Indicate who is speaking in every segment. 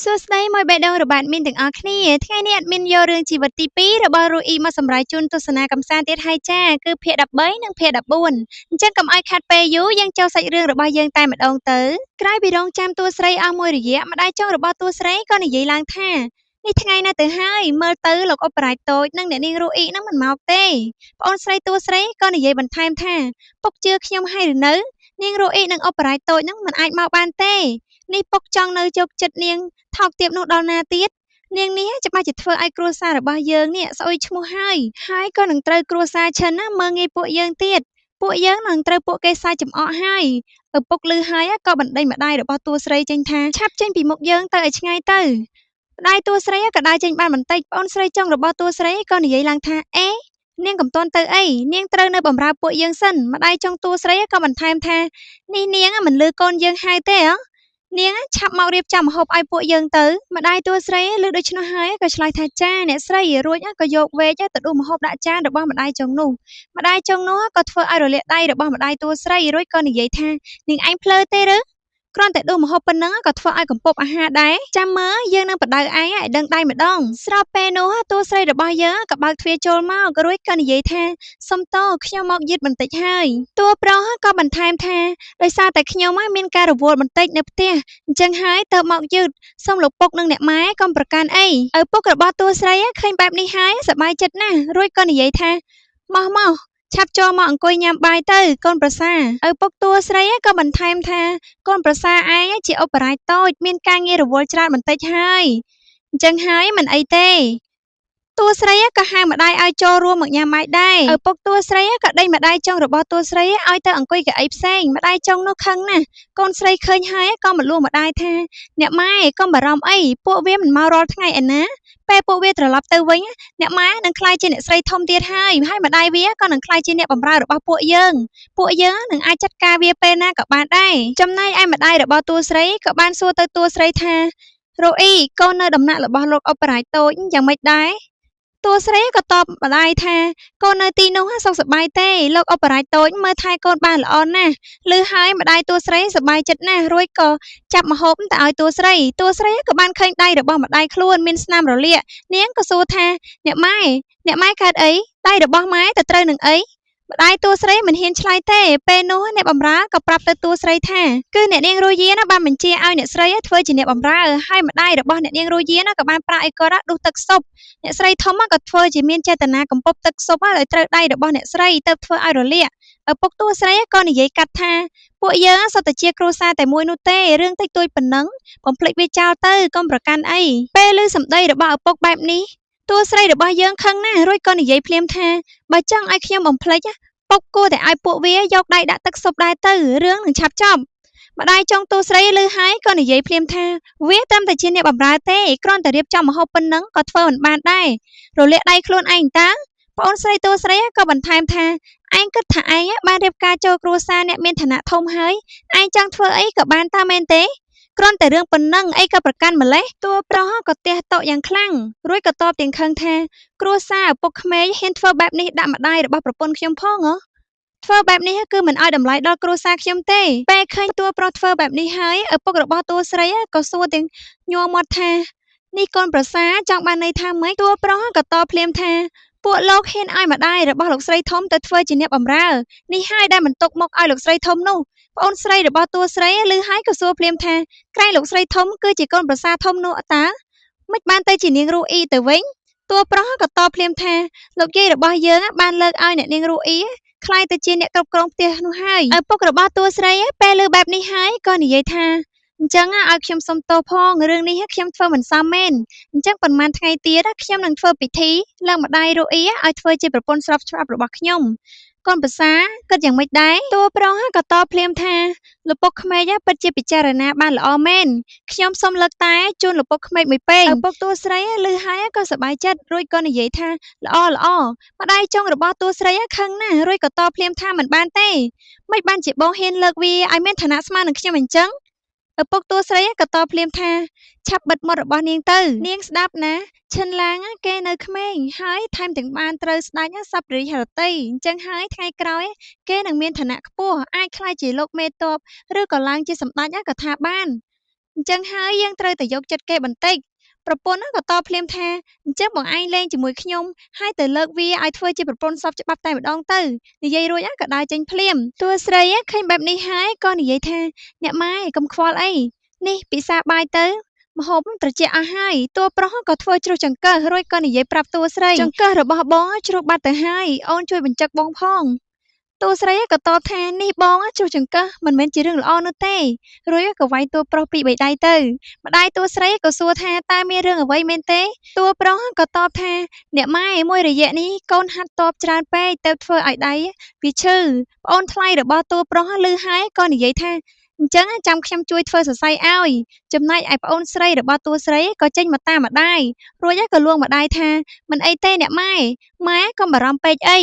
Speaker 1: សួស្តីមួយបេះដូងរបស់ admin ទាំងអស់គ្នាថ្ងៃនេះ admin យករឿងជីវិតទី2របស់រូអ៊ីមកសម្រាយជូនទស្សនាកម្សាន្តទៀតហើយចាគឺភាគ13និងភាគ14អញ្ចឹងកុំឲ្យខាត់ពេលយូរយើងចូលសាច់រឿងរបស់យើងតែម្ដងទៅក្រោយពីរងចាំតួស្រីអស់មួយរយៈម្ដាយចុងរបស់តួស្រីក៏និយាយឡើងថានេះថ្ងៃណាទៅហើយមើលទៅលោកអុបរាជតូចនិងអ្នកនាងរូអ៊ីនឹងមិនមកទេប្អូនស្រីតួស្រីក៏និយាយបន្ថែមថាពុកជឿខ្ញុំហើយឬនៅនាងរូអ៊ីនិងអុបរាជតូចនឹងមិនអាចមកបានទេនេះពុកចង់នៅជោគចិត្តនាងថោកទាបនោះដល់ណាទៀតនាងនេះច្បាស់ជាធ្វើឲ្យគ្រួសាររបស់យើងនេះស្អុយឈ្មោះហើយហើយក៏នឹងត្រូវគ្រួសារឈិនណាមើងងាយពួកយើងទៀតពួកយើងនឹងត្រូវពួកគេសាយចំអកហើយឪពុកឮហើយក៏បណ្ដេញម្ដាយរបស់តួស្រីចេញថាឆាប់ចេញពីមុខយើងទៅឲ្យឆ្ងាយទៅម្ដាយតួស្រីក៏ដើរចេញបានបន្តិចប្អូនស្រីចុងរបស់តួស្រីក៏និយាយឡើងថាអេនាងកំទាន់ទៅអីនាងត្រូវនៅបម្រើពួកយើងសិនម្ដាយចុងតួស្រីក៏បន្ថែមថានេះនាងមិនលឺកូនយើងហៅទេហ៎នាងឆាប់មករៀបចំម្ហូបឲ្យពួកយើងទៅម្ដាយតួស្រីឮដូច្នោះហើយក៏ឆ្លើយថាចាអ្នកស្រីរួចក៏យកវែកទៅដួសម្ហូបដាក់ចានរបស់ម្ដាយចុងនោះម្ដាយចុងនោះក៏ធ្វើឲ្យរលាកដៃរបស់ម្ដាយតួស្រីរួចក៏និយាយថានាងឯងភ្លើទេឬគ្រាន់តែដួសម្ហូបប៉ុណ្ណឹងក៏ធ្វើឲ្យកំពប់អាហារដែរចាំមើលយើងនឹងបដៅឯងឲ្យដឹងដៃម្ដងស្របពេលនោះតួស្រីរបស់យើងក៏បើកទ្វារចូលមករួចក៏និយាយថាសុំទោសខ្ញុំមកយឺតបន្តិចហើយតួប្រុសក៏បន្ថែមថាដោយសារតែខ្ញុំមានការរវល់បន្តិចនៅផ្ទះអញ្ចឹងហើយទៅមកយឺតសូមលោកពុកនិងអ្នកម៉ែកុំប្រកាន់អីឪពុករបស់តួស្រីឃើញបែបនេះហើយសប្បាយចិត្តណាស់រួចក៏និយាយថាមកឆាប់ចូលមកអង្គុយញ៉ាំបាយទៅកូនប្រសាឪពុកតួស្រីក៏បន្ថែមថាកូនប្រសាឯងជាឧបរាជតូចមានការងាររវល់ច្រើនបន្តិចហើយអញ្ចឹងហើយមិនអីទេតួស្រីក៏ហៅម្ដាយឲ្យចូលរួមមកញ៉ាំបាយដែរឪពុកតួស្រីក៏ដេញម្ដាយចុងរបស់តួស្រីឲ្យទៅអង្គុយកៅអីផ្សេងម្ដាយចុងនោះខឹងណាស់កូនស្រីឃើញហើយក៏មកលួងម្ដាយថាអ្នកម៉ែកុំបារម្ភអីពួកវាមិនមករាល់ថ្ងៃឯណាពេលពួកវាត្រឡប់ទៅវិញអ្នកម៉ែនឹងក្លាយជាអ្នកស្រីធំទៀតហើយហើយម្ដាយវាក៏នឹងក្លាយជាអ្នកបម្រើរបស់ពួកយើងពួកយើងនឹងអាចចាត់ការវាពេលណាក៏បានដែរចំណែកឯម្ដាយរបស់តួស្រីក៏បានសួរទៅតួស្រីថារ៉ូអ៊ីកូននៅដំណាក់របស់លោកអបរាជតូចយ៉ាងម៉េចដែរតួស្រីក៏តបម្ដាយថាកូននៅទីនោះសុខសប្បាយទេលោកអបរាជតូចមើលថែកូនបានល្អណាស់ឮហើយម្ដាយតួស្រីសប្បាយចិត្តណាស់រួចក៏ចាប់ម្ហូបទៅឲ្យតួស្រីតួស្រីក៏បានឃើញដៃរបស់ម្ដាយខ្លួនមានស្នាមរលាកនាងក៏សួរថាអ្នកម៉ែអ្នកម៉ែកើតអីដៃរបស់ម៉ែទៅត្រូវនឹងអីម្ដាយតួស្រីមិនហ៊ានឆ្លើយទេពេលនោះអ្នកបម្រើក៏ប្រាប់ទៅតួស្រីថាគឺអ្នកនាងរូយាណាបានបញ្ជាឲ្យអ្នកស្រីធ្វើជាអ្នកបម្រើហើយម្ដាយរបស់អ្នកនាងរូយាណាក៏បានប្រាប់ឲ្យគាត់ដួសទឹកស៊ុបអ្នកស្រីធំក៏ធ្វើជាមានចេតនាកំពប់ទឹកស៊ុបឲ្យត្រូវដៃរបស់អ្នកស្រីទៅធ្វើឲ្យរលាកឪពុកតួស្រីក៏និយាយកាត់ថាពួកយើងសុទ្ធតែជាគ្រួសារតែមួយនោះទេរឿងតិចតួចប៉ុណ្ណឹងកុំភ្លេចវាចោលទៅកុំប្រកាន់អីពេលឮសម្ដីរបស់ឪពុកបែបនេះតួស្រីរបស់យើងខឹងណាស់រួចក៏និយាយភ្លាមថាបើចង់ឲ្យខ្ញុំបំភ្លេចពុកគួរតែឲ្យពួកវាយកដៃដាក់ទឹកស៊ុបដែរទៅរឿងនឹងឆាប់ចប់ម្ដាយចុងតួស្រីឮហើយក៏និយាយភ្លាមថាវាត្រឹមតែជាអ្នកបម្រើទេគ្រាន់តែរៀបចំម្ហូបប៉ុណ្ណឹងក៏ធ្វើមិនបានដែររលាកដៃខ្លួនឯងតើប្អូនស្រីតួស្រីក៏បន្ថែមថាឯងគិតថាឯងបានរៀបការចូលគ្រួសារអ្នកមានឋានៈធំហើយឯងចង់ធ្វើអីក៏បានតើមែនទេគ្រាន់តែរឿងប៉ុណ្ណឹងអីក៏ប្រកាន់ម្លេះតួប្រុសក៏ទះតុយ៉ាងខ្លាំងរួចក៏តបទាំងខឹងថាគ្រួសារឪពុកក្មេកហ៊ានធ្វើបែបនេះដាក់ម្ដាយរបស់ប្រពន្ធខ្ញុំផងហ៎ធ្វើបែបនេះគឺមិនឲ្យតម្លៃដល់គ្រួសារខ្ញុំទេពេលឃើញតួប្រុសធ្វើបែបនេះហើយឪពុករបស់តួស្រីក៏សួរទាំងញ័រមាត់ថានេះកូនប្រសាចង់បានន័យថាម៉េចតួប្រុសក៏តបភ្លាមថាពួកលោកហ៊ានឲ្យម្ដាយរបស់លោកស្រីធំទៅធ្វើជាអ្នកបម្រើនេះហើយដែលមិនទុកមុខឲ្យលោកស្រីធំនោះប្អូនស្រីរបស់តួស្រីឮហើយក៏សួរភ្លាមថាក្រែងលោកស្រីធំគឺជាកូនប្រសាធំនោះតើមិនបានទៅជានាងរូអ៊ីទៅវិញតួប្រុសក៏តបភ្លាមថាលោកយាយរបស់យើងបានលើកឲ្យអ្នកនាងរូអ៊ីក្លាយទៅជាអ្នកគ្រប់គ្រងផ្ទះនោះហើយឪពុករបស់តួស្រីពេលឮបែបនេះហើយក៏និយាយថាអញ្ចឹងឲ្យខ្ញុំសុំទោសផងរឿងនេះខ្ញុំធ្វើមិនសមមែនអញ្ចឹងប៉ុន្មានថ្ងៃទៀតខ្ញុំនឹងធ្វើពិធីលើកម្ដាយរូអ៊ីឲ្យធ្វើជាប្រពន្ធស្របច្បាប់របស់ខ្ញុំកូនប្រសាគិតយ៉ាងម៉េចដែរតួប្រុសក៏តបភ្លាមថាលោកពុកក្មេកពិតជាពិចារណាបានល្អមែនខ្ញុំសូមលើកតែជូនលោកពុកក្មេកមួយពេងឪពុកតួស្រីឮហើយក៏សប្បាយចិត្តរួចក៏និយាយថាល្អល្អម្ដាយចុងរបស់តួស្រីខឹងណាស់រួចក៏តបភ្លាមថាមិនបានទេមិនបានជាបងហ៊ានលើកវាឲ្យមានឋានៈស្មើនឹងខ្ញុំអញ្ចឹងឪពុកតួស្រីក៏តបភ្លាមថាឆាប់បិទមាត់របស់នាងទៅនាងស្ដាប់ណាឈិនឡាងគេនៅក្មេងហើយថែមទាំងបានត្រូវស្ដេចសពរិហរតីអញ្ចឹងហើយថ្ងៃក្រោយគេនឹងមានឋានៈខ្ពស់អាចក្លាយជាលោកមេតបឬក៏ឡើងជាសម្ដេចក៏ថាបាន អញ្ចឹងហើយយើងត្រូវតែយកចិត្តគេបន្តិចប្រពន្ធក៏តបភ្លាមថាអញ្ចឹងបងឯងលេងជាមួយខ្ញុំហើយទៅលើកវាឲ្យធ្វើជាប្រពន្ធសពច្បាប់តែម្ដងទៅនិយាយរួចក៏ដើរចេញភ្លាមតួស្រីឃើញបែបនេះហើយក៏និយាយថាអ្នកម៉ែកុំខ្វល់អីនេះពិសាបាយទៅម្ហូបត្រជាក់អស់ហើយតួប្រុសក៏ធ្វើជ្រុះចង្កឹះរួចក៏និយាយប្រាប់តួស្រីចង្កឹះរបស់បងជ្រុះបាត់ទៅហើយអូនជួយបញ្ចឹកបងផងតួស្រីក៏តបថានេះបងជ្រុះចង្កឹះមិនមែនជារឿងល្អនោះទេរួចក៏វាយតួប្រុសពីបីដៃទៅម្ដាយតួស្រីក៏សួរថាតើមានរឿងអ្វីមែនទេតួប្រុសក៏តបថាអ្នកម៉ែមួយរយៈនេះកូនហាត់តបច្រើនពេកទៅធ្វើឲ្យដៃវាឈឺប្អូនថ្លៃរបស់តួប្រុសឮហើយក៏និយាយថាអញ្ចឹងចាំខ្ញុំជួយធ្វើសរសៃឲ្យចំណែកឯប្អូនស្រីរបស់តួស្រីក៏ចេញមកតាមម្ដាយរួចក៏លួងម្ដាយថាមិនអីទេអ្នកម៉ែម៉ែកុំបារម្ភពេកអី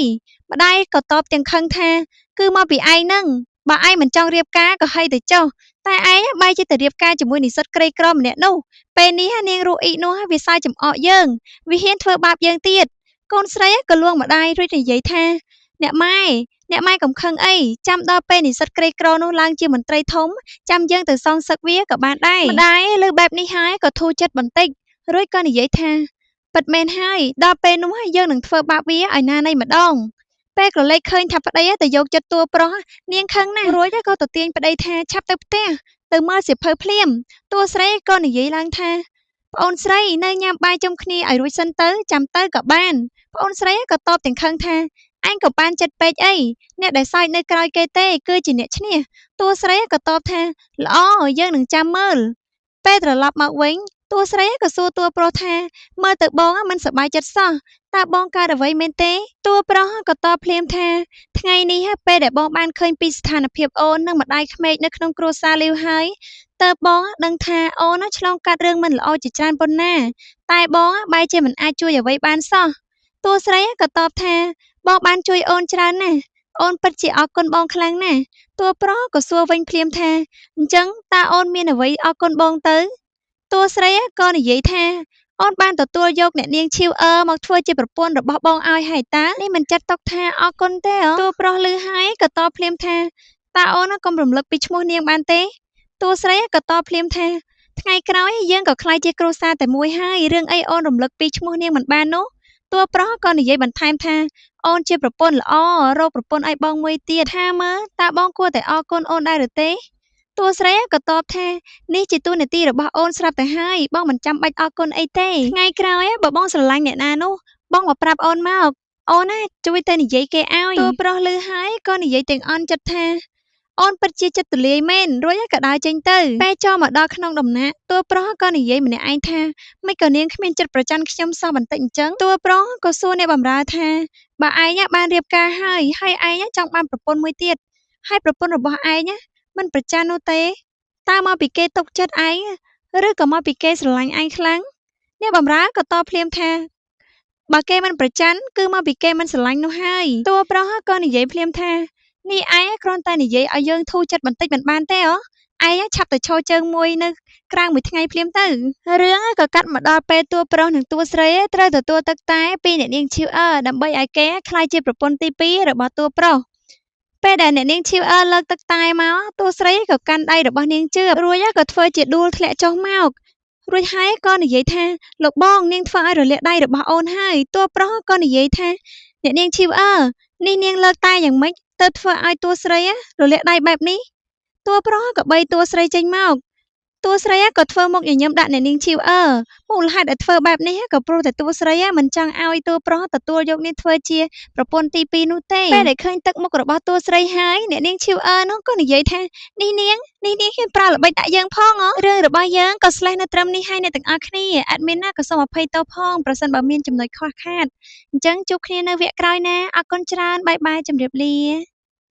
Speaker 1: ម្ដាយក៏តបទាំងខឹងថាគឺមកពីឯងនឹងបើឯងមិនចង់រៀបការក៏ហីទៅចុះតែឯងបែរជាទៅរៀបការជាមួយនិស្សិតក្រីក្រម្នាក់នោះពេលនេះនាងរੂអ៊ីនោះវាសើចំអកយើងវាហ៊ានធ្វើបាបយើងទៀតកូនស្រីក៏លួងម្ដាយរួចនិយាយថាអ្នកម៉ែអ្នកម៉ែកុំខឹងអីចាំដល់ពេលនិស្សិតក្រីក្រនោះឡើងជាមន្ត្រីធំចាំយើងទៅសងសឹកវាក៏បានដែរម្ដាយលើបែបនេះហើយក៏ធូរចិត្តបន្តិចរួចក៏និយាយថាពិតមែនហើយដល់ពេលនោះយើងនឹងធ្វើបាបវាឲ្យណានៃម្ដងពេលក្រឡេកឃើញថាប្តីទៅយកចិត្តតួប្រុសនាងខឹងណាស់រួចក៏ទៅទាញប្តីថាឆាប់ទៅផ្ទះទៅមើលសៀវភៅភ្លាមតួស្រីក៏និយាយឡើងថាប្អូនស្រីនៅញ៉ាំបាយជុំគ្នាឲ្យរួចសិនទៅចាំទៅក៏បានប្អូនស្រីក៏តបទាំងខឹងថាឯងក៏បានចិត្តពេកអីអ្នកដែលសើចនៅក្រោយគេទេគឺជាអ្នកឈ្នះតួស្រីក៏តបថាល្អយើងនឹងចាំមើលពេលត្រឡប់មកវិញតួស្រីក៏សួរតួប្រុសថាមើលទៅបងមិនសប្បាយចិត្តសោះតើបងកើតអ្វីមែនទេតួប្រុសក៏តបភ្លាមថាថ្ងៃនេះពេលដែលបងបានឃើញពីស្ថានភាពអូននិងម្ដាយក្មេកនៅក្នុងគ្រួសារលាវហើយតើបងដឹងថាអូនឆ្លងកាត់រឿងមិនល្អជាច្រើនប៉ុណ្ណាតែបងបែរជាមិនអាចជួយអ្វីបានសោះតួស្រីក៏តបថាបងបានជួយអូនច្រើនណាស់អូនពិតជាអរគុណបងខ្លាំងណាស់តួប្រុសក៏សួរវិញភ្លាមថាអញ្ចឹងតើអូនមានអ្វីអរគុណបងទៅតួស្រីក៏និយាយថាអូនបានទទួលយកអ្នកនាងឈីវអឺមកធ្វើជាប្រពន្ធរបស់បងឲ្យហើយតើនេះមិនចាត់ទុកថាអរគុណទេតួប្រុសឮហើយក៏តបភ្លាមថាតើអូនកុំរំលឹកពីឈ្មោះនាងបានទេតួស្រីក៏តបភ្លាមថាថ្ងៃក្រោយយើងក៏ក្លាយជាគ្រួសារតែមួយហើយរឿងអីអូនរំលឹកពីឈ្មោះនាងមិនបាននោះតួប្រុសក៏និយាយបន្ថែមថាអូនជាប្រពន្ធល្អរកប្រពន្ធឲ្យបងមួយទៀតថាមើលតើបងគួរតែអរគុណអូនដែរឬទេតួស្រីក៏តបថានេះជាតួនាទីរបស់អូនស្រាប់ទៅហើយបងមិនចាំបាច់អរគុណអីទេថ្ងៃក្រោយបើបងស្រឡាញ់អ្នកណានោះបងមកប្រាប់អូនមកអូនណាជួយទៅនិយាយគេឲ្យតួប្រុសឮហើយក៏និយាយទាំងអន់ចិត្តថាអូនពិតជាចិត្តទូលាយមែនរួចក៏ដើរចេញទៅពេលចូលមកដល់ក្នុងដំណាក់តួប្រុសក៏និយាយម្នាក់ឯងថាមិនក៏នាងគ្មានចិត្តប្រច័ណ្ឌខ្ញុំសោះបន្តិចអញ្ចឹងតួប្រុសក៏សួរអ្នកបម្រើថាបើឯងបានរៀបការហើយហើយឯងចង់បានប្រពន្ធមួយទៀតហើយប្រពន្ធរបស់ឯងមិនប្រច័ណ្ឌនោះទេតើមកពីគេទុកចិត្តឯងឬក៏មកពីគេស្រឡាញ់ឯងខ្លាំងអ្នកបម្រើក៏តបភ្លាមថាបើគេមិនប្រច័ណ្ឌគឺមកពីគេមិនស្រឡាញ់នោះហើយតួប្រុសក៏និយាយភ្លាមថានេះឯងគ្រាន់តែនិយាយឲ្យយើងធូរចិត្តបន្តិចមិនបានទេហ៎ឯងឆាប់ទៅឈរជើងមួយនៅក្រៅមួយថ្ងៃភ្លាមទៅរឿងក៏កាត់មកដល់ពេលតួប្រុសនិងតួស្រីត្រូវទទួលទឹកតែពីអ្នកនាងឈីវអឺដើម្បីឲ្យគេក្លាយជាប្រពន្ធទី2របស់តួប្រុសពេលដែលអ្នកនាងឈីវអឺលើកទឹកតែមកតួស្រីក៏កាន់ដៃរបស់នាងជឿរួចក៏ធ្វើជាដួលធ្លាក់ចុះមករួចហើយក៏និយាយថាលោកបងនាងធ្វើឲ្យរលាកដៃរបស់អូនហើយតួប្រុសក៏និយាយថាអ្នកនាងឈីវអឺនេះនាងលើកតែយ៉ាងម៉េចទៅធ្វើឲ្យតួស្រីរលាកដៃបែបនេះតួប្រុសក៏បីតួស្រីចេញមកតួស្រីក៏ធ្វើមុខញញឹមដាក់អ្នកនាងឈីវអឺមូលហេតុដែលធ្វើបែបនេះក៏ព្រោះតែតួស្រីមិនចង់ឲ្យតួប្រុសទទួលយកនាងធ្វើជាប្រពន្ធទី2នោះទេពេលដែលឃើញទឹកមុខរបស់តួស្រីហើយអ្នកនាងឈីវអឺនោះក៏និយាយថានេះនាងហ៊ានប្រើល្បិចដាក់យើងផងរឿងរបស់យើងក៏ស្លេះនៅត្រឹមនេះហើយអ្នកទាំងអស់គ្នា admin ណាក៏សូមអភ័យទោសផងប្រសិនបើមានចំណុចខ្វះខាតអញ្ចឹងជួបគ្នានៅវគ្គក្រោយណាអរគុណច្រើន bye bye ជម្រាបលា។